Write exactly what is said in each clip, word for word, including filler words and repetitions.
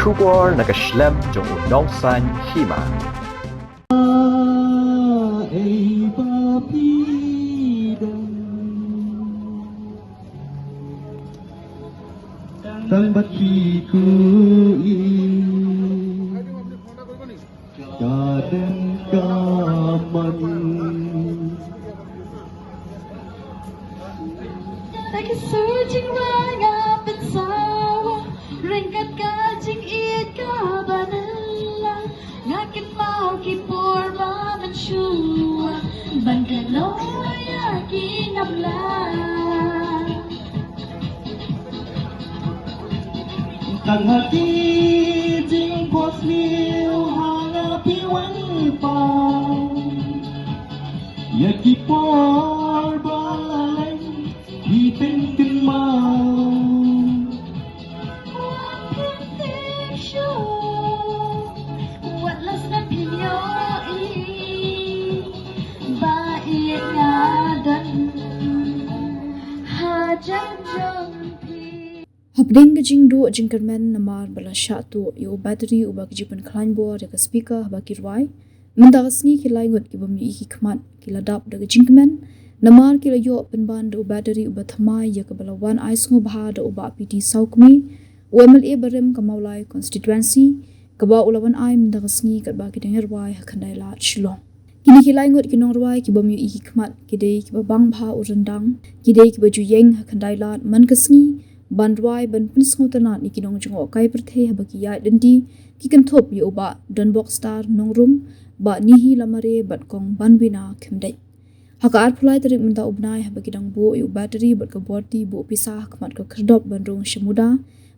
Khubor na ka shlem jong u nongsaiñ hima. Tang bad ki ku i. Ka den ka man. Tang ki su jingwai nga pynsawa, ryngkat ka jingïeit kaba nylla. Nga kynmaw ki por ba mynshuwa, ban kynnoh ïa ki ngamla. Tang ha ki jingphohsniew ha nga phi wan paw. Ïa ki por ba la leit phi pyn kynmaw. Wat phin tip shuh wat la snem phin ïohi ba ïeit nga don hajan jong phi. Hapdeng ka jingduh jingkyrmen namar ba la shah tuh ïa u battery uba ki ju pynkhlaiñ bor ïa ka speaker haba ki rwai, mynta ka sngi ki lai ngut ki bym ïohi ki khmat ki la dap da ka jingkmen namar ki la ïoh pynban da u battery uba thymmai ïa kaba la wan ai sngewbha da u Bah P T Sawkmie, u M L A barim ka Mawlai constituency, kaba u la wan ai mynta ka sngi katba ki dang ïarwai ha Khyndai Lad Shillong. Kine ki lai ngut ki nongrwai ki bym ïohi ki khmat ki dei kiba bang bha u ryndang, ki dei kiba ju ïeng ha Khyndai Lad man ka sngi ban rwai ban pynsngewtynnad ïa ki nongjngohkai pyrthei haba ki ïaid lynti, ki kynthup ïa u Bah Donbok Star Nongrum, Bah Nihi Lamare bad Kong Banwina Khymdeit. Ha ka arphew lai tarik mynta u bnai haba ki dang buh ïa u battery bad ka borti buh pisa ha khmat ka khyrdop ban rung sha Muda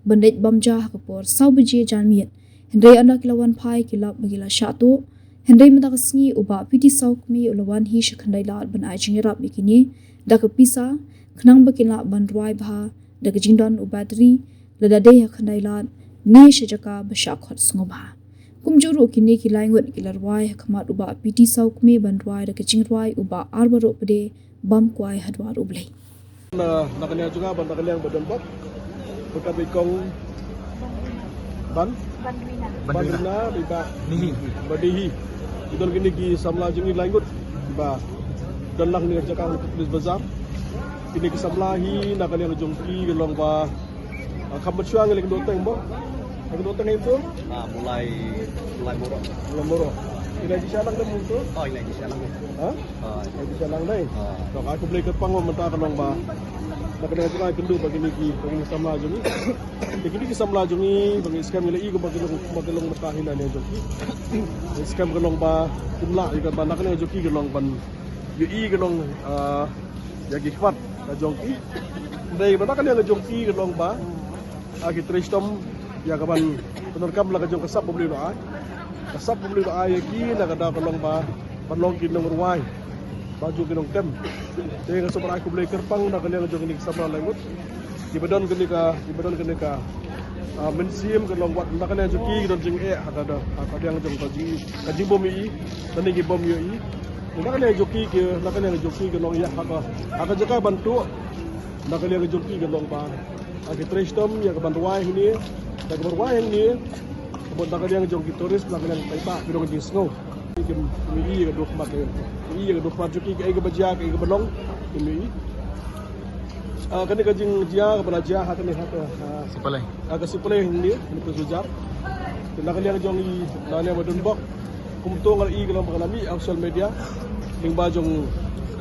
ban leit bam ja ha ka por saw baje janmiet. Hynrei ynda ki la wan phai ki lap ba ki la shah tuh. Hynrei mynta ka sngi u Bah P T Sawkmie u la wan hi sha Khyndai Lad ban ai jingïarap ïa kine da ka pisa khnang ba kin lah ban rwai bha da ka jingdon u battery lada dei ha Khyndai Lad ne sha jaka ba shah khot sngewbha. Kumjuh ruh kine ki lai ngut ki la rwai ha khmat u Bah P T Sawkmie ban rwai da ka jingrwai u Bah Arwarohpde Bamkwai ha dwar U Blei. Na, na ka liang jong nga bad na ka liang Bah Donbok. Bad ka Bah Kong Ban? Banwina. Banwina, bad i Bah Nihi. Bah Nihi. Ki don kine ki samla jong ngi lai ngut ba don lang kane ka jaka ha Police Bazar. Kine ki samla hi na ka liang jong ki ka long ba, ah, kham mynshuwa ngi leh kynduh teng mo. Kynduh teng hi to? Ah, Mawlai, Mawlai Mawroh. Mawlai Mawroh. Kine ki sha lang dem to? Oh, kine ki sha lang. Ha? Ah. Kine ki sha lang dei. Ah. To, ai khublei kyrpang mo mynta ka long ba na ka liang jong nga kynduh ba kine ki, ba kine ki samla jong ngi. Te kine ki samla jong ngi ba ngi skhem ngi la i kumba ki long, kumba ki long mynta hi na ka liang jong ki. Ngi skhem ka long ba kim lah ïa ka ba na ka liang jong ki ka long ban ïohi ka long, ah, ïa ki khmat ka jong ki. Dei ba na ka liang ka jong ki ka long ba, ah, ki trei shitom ïa ka ban pyndonkam la ka jong ka sap ba U Blei u la ai. Ka sap ba U Blei u la ai ïa ki na ka daw ka long ba ban long ki nongrwai ba jong ki nongtem. Te nga sngewbha ai khublei kyrpang na ka liang jong kine ki samla lai ngut. Kiba don kane ka, kiba don kane ka, ah, mynsiem ka long wat na ka liang jong ki ki don jingeh ha ka da, ha ka liang jong ka jing, ka jingbym ïohi. Lane ki bym ïohi. Na ka liang jong ki ki, na ka liang jong ki ki long ïa ha ka, ha ka jaka ban tuh. Na ka liang jong ki ki long ba, ah, ki trei shitom ïa ka ban rwai hangne, ïa ka ban rwai hangne. Bad na ka liang jong ki tourist, na ka liang paidbah ki don jingsngew. Kim, kim ïohi ïa ka duk mat, kim ïohi ïa ka duk mat jong ki, kaei kaba jia, kaei kaba long, kim ïohi. Ah, kane ka jingjia kaba la jia ha kane ha ka, ah, Sipalai. Ah, ka Sipalai hangne, kane ka Sujar. Te na ka liang jong i, na ka liang Bah Donbok. Kumto nga la i ka long ba ka la mih ha social media lyngba jong,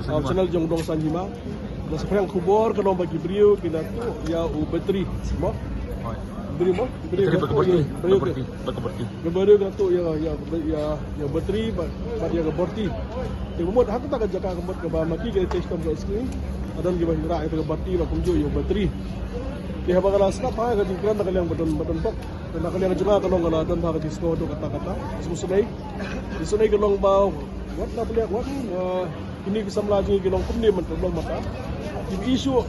ah, channel jong Nongsaiñ Hima. Nga sa pyrshang khubor ka long ba ki briew ki la tuh ïa u battery mo. Hooid. Battery mo? Battery bad ka borti. Battery bad ka borti. Ka briew ka tuh ïa, ïa, ïa, ïa battery bad, bad ïa ka borti. Te ka mut ha kata ka jaka ka mut kaba ma ki ka trei shitom ka screen. Ka don kiba hynrei ïa ka borti bad kumjuh ïa ka battery. Te haba nga la sngap ha ka jingkren na ka liang Bah Don, Bah Donbok. Na ka liang jong nga ka long ka la don ha ka jingsngew haduh katta katta. Sngewsynei. Sngewsynei ka long ba wat na pynïaid wat, eh, kine ki samla jong ngi ki long kumne mynta, long mynta. Kim ïohi shuh,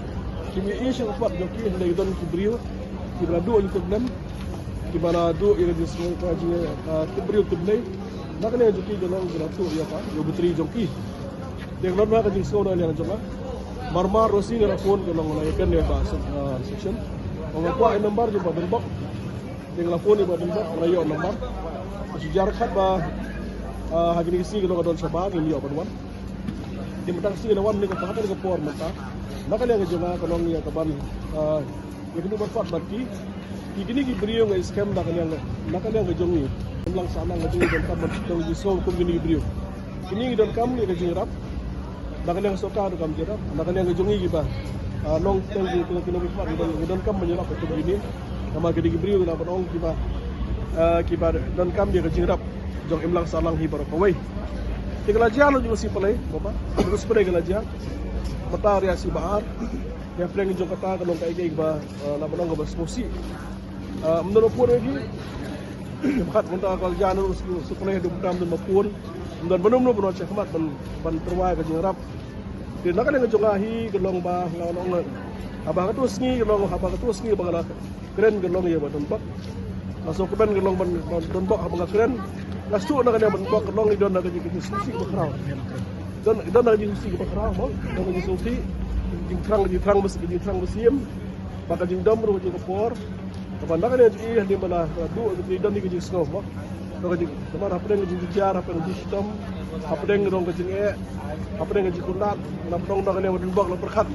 kim ïohi shuh ka khmat jong ki hynrei ki don ki briew kiba la duh ïa ki problem, kiba la duh ïa ka jingsngew ka jing, eh, tip briew tip Blei. Na ka liang jong ki ka long ki la tuh ïa ka, ïa u battery jong ki. Te ka long ka jingsngew na ka liang jong nga. Mar mar ruh shisha nga la phone ka long la ïa kane ba, eh, section. Nga kwah ïa number jong Bah Donbok. Te nga la phone ïa i Bah Donbok, nga la ïoh number. Shu jar khat ba, ah, ha kine ki sngi ka long ka don shabar, ngim ïoh ban wan. Te mynta ka sngi la wan ne ka, ha kane ka por mynta. Na ka liang ka jong nga ka long ïa ka ban, ah, ïa kane ban pat bad ki. Ki kine ki briew nga skhem na ka liang, na ka liang ka jong ngi. Imlang sahlang ka jong ngi donkam ban don jingsngew kum kine ki briew. Kine ngi donkam ïa ka jingïarap. Na ka liang sorkar donkam jingïarap. Na ka liang ka jong ngi kiba, ah, nongtei ki, ki, ki nongmihkhmat ngi don, ngi donkam ban ïarap ïa kine. Namar kine ki briew ngi lah ban ong kiba, ah, kiba donkam ïa ka jingïarap jong imlang sahlang hi baroh kawei. Te ka la jia noh jong ka sngi Palei, Bah, jong ka sngi Palei ka la jia. Mynta ka sngi ba ar. Ïa pdeng jong kata ka long kaei kaei kaba, ah, lah ban ong kaba sngewsih. Ah, ym don ba phone ïa ki. Bad mynta ka la jia noh ka sngi Palei haduh mynta ym don ba phone. Ym don ba ym don ba ym don shakhmat ban, ban tyrwa ka jingïarap. Te na ka liang ka jong nga hi ka long ba nga ong, haba kato sngi ka long, haba kato sngi ba nga la kren ka long ïa Bah Donbok. Nga sngewkmen ka long Bah, Bah Donbok haba nga kren. Nga sngewthuh na ka liang Bah Donbok ka long i don na ka jingsngewsih ba khraw. Don, i don na ka jingsngewsih ba khraw mo. Don na ka jingsngewsih. Jingthrang, jingthrang bas, jingthrang basiem. Bad ka jingdom ruh ka jong ka por. Kaba na ka liang jong i hadien ba la duh i don i ka jingsngew mo. Don ka jing, namar hapdeng ka jingjynjar, hapdeng ka jingshitom, hapdeng ka dong ka jingeh, hapdeng ka jingkulat, na pdeng na ka liang Bah Donbok la pyrkhat.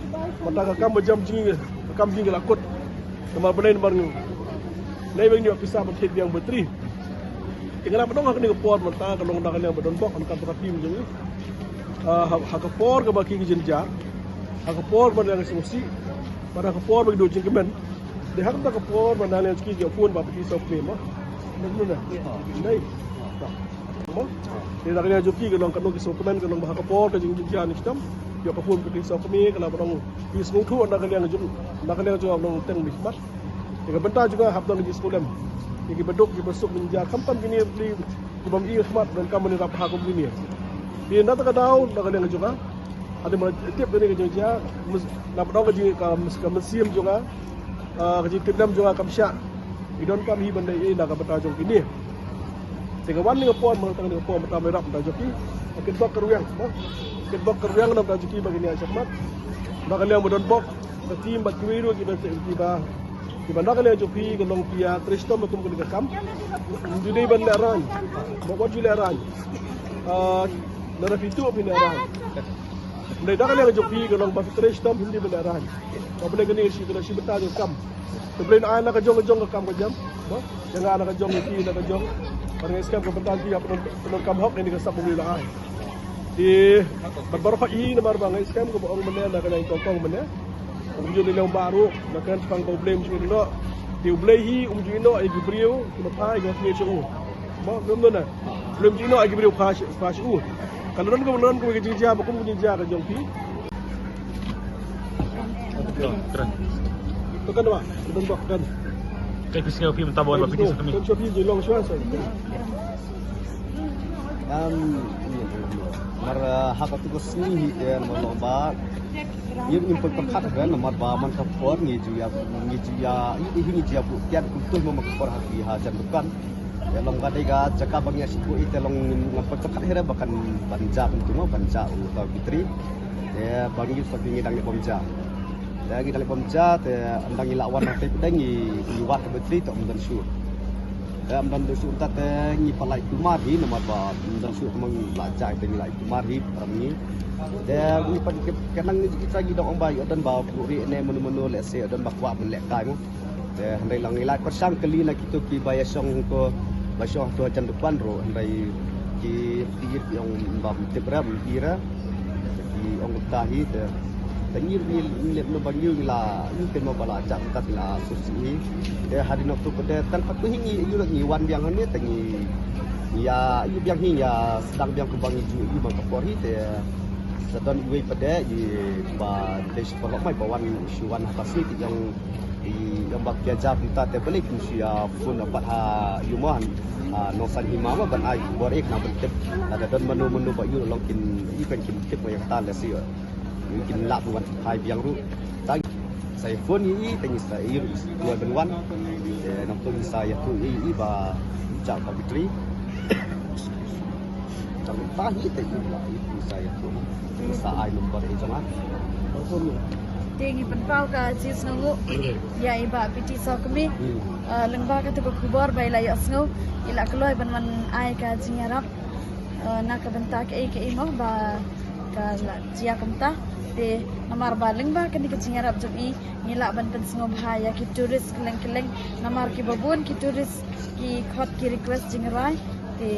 Mynta ka kam ba jam jong ngi, ka kam jong ngi la kut. Namar balei, namar ngi, nai ba ngi ïoh pisa ban thied biang batri. Te nga la pyndonkam ha kane ka por mynta ka long na ka liang Bah Donbok, ha ka team jong ngi. Ah, ha, ha ka por kaba ki jynjar, ha ka por ba ngi sngewsih, bad ha ka por ba ngi duh jingkmen. Te ha kata ka por ba ngi la ïoh ki phone ba phi sngewkmen mo. Nai. Mo. Te na ka liang jong ki ka long, ka long ki sngewkmen, ka long ba ha ka por ka jingjynjar ne shitom, ïoh ka phone ba phi sngewkmen, ka la ba long phi sngewthuh na ka liang jong, na ka liang jong ka long teng bishmat. Te ka bynta jong nga hap don ka jingsngewlem ïa kiba duk kiba suk ban jia, khamtam kine ki, kiba ym i khmat, donkam ban ïarap ha kum kine. Te na kata ka daw na ka liang jong nga, hadien ba la tip kane ka jingjia, mys-, na pdeng ka jing, ka mys-, ka mynsiem jong nga, ah, ka jingtiplem jong nga kam shah. Ngi donkam hi ban da ïa na ka bynta jong kine. Te ka wan ne ka por, mynta ne ka por mynta ban ïarap mynta jong ki. Ka kitbok ka rwiang, mo. Kitbok ka rwiang na ka bynta jong ki ba kin ïaid shakhmat. Na ka liang Bah Donbok, ka team bad kiwei ruh kiba, kiba, kiba na ka liang jong phi ka long phi ïa trei shitom kum kane ka kam. Ym ju dei ban lehraiñ. Mo, wat ju lehraiñ. Ah, lada phi tuh phin lehraiñ. Hynrei na ka liang jong phi ka long ba phi trei shitom, phin dei ban lehraiñ. Ba balei kane ka shi, ka shi bynta jong ka kam. Te Blei un ai na ka jong ka jong ka kam ka jam. Mo? Ïa nga na ka jong, ïa phi na ka jong. Bad nga skhem ka bynta jong phi ïa pyndonkam hok ïa kane ka sap ba Blei la ai. Te bad baroh hi namar ba nga skhem kaba ong mynne na ka liang kong kong mynne. Um ju ïeh noh ba ruh, na ka liang ba U Blei um ju ïeh noh. Te U Blei hi um ju ïeh noh ïa ki briew kiba phai ïa ka kmie sha u. Mo, ym don na. Lem ji noh ïa ki briew pha shi, pha shi u. Ka la don ka, la don ka jingjia ba kum ka jingjia ka jong phi. Kren. To kan ba, don ba kan. Kaei phi sngew phi mynta ba wan ba phi ti sa kmie. Kan shu phi ji long shuwa sa. Em, mar, eh, ha katu ka sngi hi, eh, namar long ba Ngi, ngim poi pyrkhat re namar ba man ka por ngi ju ïa, ngi ju ïa, ngi, ngi ju ïa buh tian kumtuh ma ka por ha ki hajan dukan. Te long ka dei ka jaka ba ngi ïa shu buh i te long ngim poi pyrkhat hi re ba kan ban ja kumtuh ma ban ja u ta bitri. Te ba ngi sa ngi dang ïa bam ja. Te ngi dang ïa bam ja te ynda ngi la wan ha te pdeng ngi, ngi wad ka bitri te ym don shuh. Te ym don shuh te ngi pat la ïa tumar hi namar ba ym don shuh te ma ngi la ja te ngi la ïa tumar hi para ngi. Te ngi pat ki, ki nang ngi ki sa ngi dang ong ba ïoh don ba buhrieh ne mano mano lehse ïoh don ba kwah ban lehkai mo. Te hynrei la ngi la pyrshang kylli na kito kiba ïa shong ko ba shong to jan dukan ruh hynrei ki, ki ïa ong bam tip re bam ïa re. Ki ong kumta hi te. Te ngi, ngi, ngi leh noh ba ngi la, ngi kynmaw ba la jah kumta te la sngewsih hi. Te hadien nangtu pat te tang pat hi ngi ïa ngi wan biang hangne te ngi ïa ïa biang hi ïa sdang biang kumba ngi ju ïa man ka por hi te sa don iwei pat de ïa ba dei shu paralok mai ba wan shu wan ha ka sngi te ïa ong I ong ba ki ïa ja kumta te balei kin shu ïa phone pat ha ïa u ma, ha Nongsaiñ Hima ma ban ai bor ek na ban tip. Lada don mano mano ba ïoh long kin i kan kin tip ba ïa kata lehse ïoh kin lah ban wan phai biang ruh. Tang sa ïa phone ïa i, tang sa ïa i ruh duwai ban wan. Te nangta ngi sa ïathuh ïa i ba ja ka battery. Tang ta hi te i la i sa ïathuh. Sa ai number i jong nga. Te ngi pynpaw ka jingsngewnguh ïa i Bah Piti Sawkmie. Hmm. Lyngba kata ka khubor ba i la ïohsngew, i la kloi ban wan ai ka jingïarap na ka bynta kaei kaei mo ba ka la jia kumta. Te namar ba lyngba kane ka jingïarap jong i, ngi lah ban pynsngewbha ïa ki tourist kylleng kylleng, namar kiba bun ki tourist ki khot ki request jingrwai. Te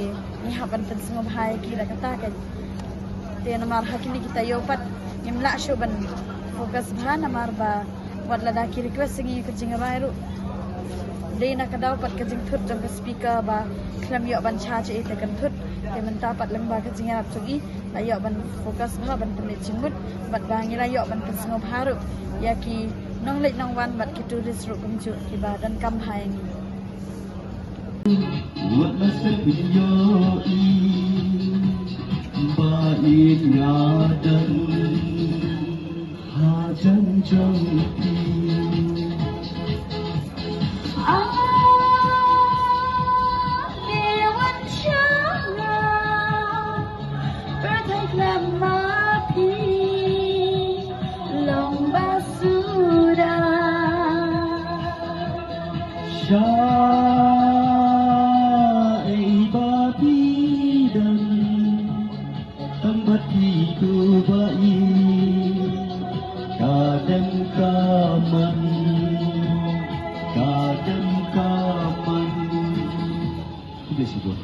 ngi hap ban pynsngewbha ïa ki da kata ka. Te namar ha kine ki taïew pat ngim lah shuh ban focus bha, namar ba wat lada ki request ïa ngi ka jingrwai ruh, dei na ka daw pat ka jingthut jong ka speaker ba khlem ïoh ban charge ïa i te kan thut. Te mynta pat lyngba ka jingïarap jong i la ïoh ban focus bha ban pynleit jingmut, bad ba ngi la ïoh ban pynsngewbha ruh ïa ki nongleit nongwan bad ki tourist ruh kumjuh kiba donkam bha ïa ngi. Wat la sep ïohi ba in nga don hajan jong phi. Ah, me wan sha nga, pyrthei khlem ma phi long ba suda. Shaei ba phi don, tang ba phi tu ba i, ka dem ka man, ka dem ka man. Khublei shibun.